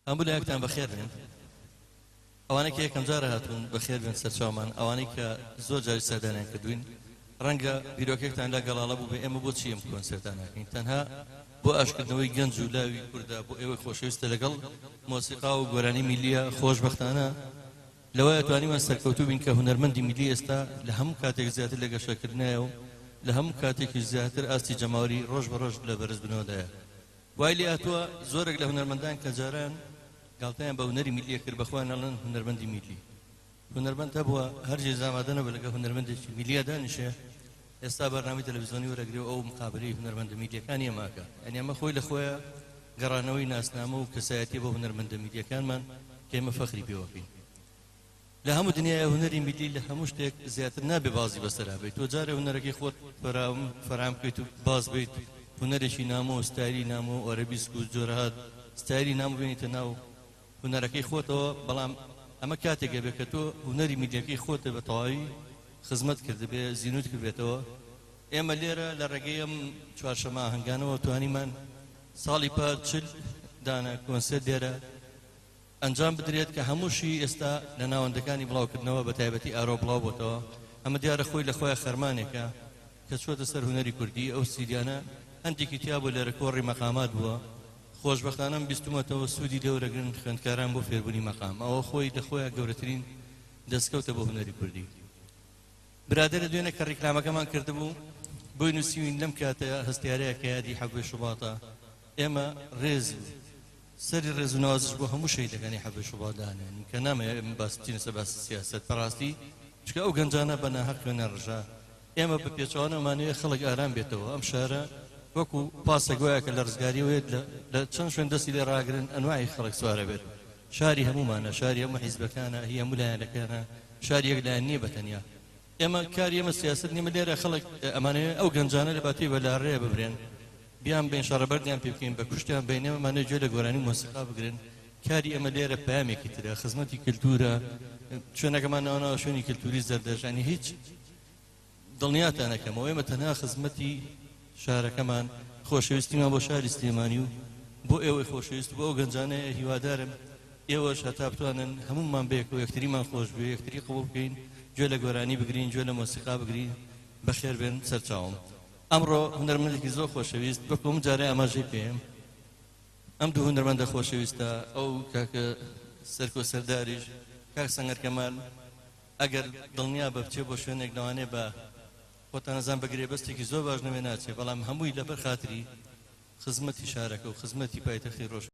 هەموو لایەکتان بەخێر بێن. ئەوانەی کە یەکەم جارە هاتوون بەخێر بێن سەرچاومان، ئەوانەی کە زۆر جاری سەردانیان کردووین ڕەنگە بیرۆکەیەکتان لا گەڵاڵە بووبێ ئێمە بۆچی ئەم کۆنسێرتانە ئەکەین؟ تەنها بۆ ئاشکردنەوەی گەنج و لاوی کوردە بۆ ئێوەی خۆشەویستە لەگەڵ مۆسیقا و گۆرانی میللیە خۆشبەختانە لەوەیا توانیمان سەرکەوتوو بین کە هونەرمەندی میللی ئێستا لە هەموو کاتێک زیاتر لە گەشەکردنایە و لە هەموو کاتێکیش زیاتر ئاستی جەماوەری ڕۆژ بە ڕۆژ لە بەرزبوونەوەدایە. وای لێهاتووە زۆرێک لە هونەرمەندان کە جاران گاڵتەیان بە هونەری میللی ئەکرد بە خۆیان ئەڵێن هونەرمەندی میللی. هونەرمەند هەبووە هەرگیز ئامادە نەبوو لەگەڵ هونەرمەندێکی میللیا دانیشێ، ئێستا بەرنامەی تەلەفزیۆنی وەرەگرێ و ئەو مقابەلەی هونەرمەندە میللیەکانی ئێمە ئەکا. یانی ئەمە خۆی لە خۆیا گەڕانەوەی ناسنامە و کەسایەتیە بۆ هونەرمەندە میللیەکانمان کە ئێمە فەخری پێوەکەین. لە هەموو دنیایە هونەری میللی لە هەموو شتێک زیاتر نابێ بازی بەسەرا بەیت تۆ جارێ هونەرەکەی خۆت فەراوم فەرام بکەیت و باز بەیت هونەرێکی نامۆ و ستایلی نامۆ و ئەرەبیسک و جۆرەها ستایلی نامۆ بێنیتە ناو هونەرەکەی خۆتەوە بەڵام ئەمە کاتێک ئەبێ کە تۆ هونەری میللیەکەی خۆتە بە تەواوی خزمەت کردبێ زینوت کردبێتەوە ئێمە لێرە لە ڕێگەی ئەم چوارشەمە ئاهەنگانەوە توانیمان ساڵی پار 40 دانە کۆنسێرت لێرە ئەنجام بدرێت کە هەمووشی ئێستا لە ناوەندەکانی بڵاوکردنەوە بە تایبەتی ئارۆ بڵاو بۆتەوە، ئەمە دیارە خۆی لە خۆیا خەرمانێکە کە چووەتە سەر هونەری کوردی، ئەو سیدیانە هەندێکی تیا بووە لێرە کۆڕی مەقامات بووە، خۆشبەختانە من بیستومەتەوە سوودی لێ وەرەگرن خوێندکاران بۆ فێربوونی مەقام، ئەوە خۆی لە خۆیا گەورەترین دەستکەوتە بۆ هونەری کوردی. برادەرە دوێنێ کە ڕیکلامەکەمان کردبوو بۆی نووسیوین لەم کاتە هەستیارەیە کە یادی حەڤدەی شوباتە ئێمە ڕێز و سەری ڕێز و نەوازش بۆ هەموو شەهیدەکانی حەڤدەی شوبات دانێن کە نامەوێ ئێمە باس بچینە سەر باسی سیاسەت بەڕاستی چونکە ئەو گەنجانە بە ناهەق خوێنیان ڕژا ئێمە بە پێچەوانە ئەمانەوێ خەڵک ئارام بێتەوە ئەم شارە وەکو پاسێک وایە کە لە ڕزگاریەوە یەت لە چەند شوێن دەستی لێ ڕاگرن ئەنواعی خەڵک سوارە بێت شاری هەموومانە شاری هەموو حیزبەکانە هی هەموو لایەنەکانە شاری یەک لایەن نییە بە تەنیا ئێمە کاری ئێمە سیاسەت نیە لێرە خەڵک ئەمانەوێ ئەو گەنجانە لە باتی بە لاڕێ ببرێن بیان بین شەڕەبەردیان پێ بکەین بە کوشتیان بین ئێمە مانەوێ گوێ لە گۆرانی و مۆسیقا بگرن کاری ئێمە لێرە پەیامێکی ترە خزمەتی کلتورە شوێنەکەمان ناوناوە شوێنی کلتوری زەردەشت هیچ دڵنیاتان ئەکەمەوە ئێمە تەنها خزمەتی شارەکەمان، خۆشەویستیمان بۆ شاری سلێمانی و بۆ ئێوەی خۆشەویست و بۆ ئەو گەنجانەیە، هیوادارم ئێوەش هەتا بتوانن هەموومان بەیەکەوە یەکتریمان خۆشبوێ، یەکتری قبوڵ بکەین، گوێ لە گۆرانی بگرین، گوێ لە مۆسیقا بگرین، بەخێربێن سەرچاوم. ئەمڕۆ هونەرمەندێکی زۆر خۆشەویست وەکو هەموو جارێ ئاماژەی پێیەم، ئەم دوو هونەرمەندە خۆشەویستە، ئەو کاکە سەرکۆ سەرداریش، کاک سەنگەر کەمال، ئەگەر دڵنیا بە بچێ بۆ شوێنێک لەوانەیە بە خۆتان ئەزان بە گرێبەستێکی زۆر باش نەبێ ناچێ بەڵام هەمووی لەبەر خاتری خزمەتی شارەکە و خزمەتی پایتەختی ڕۆژ.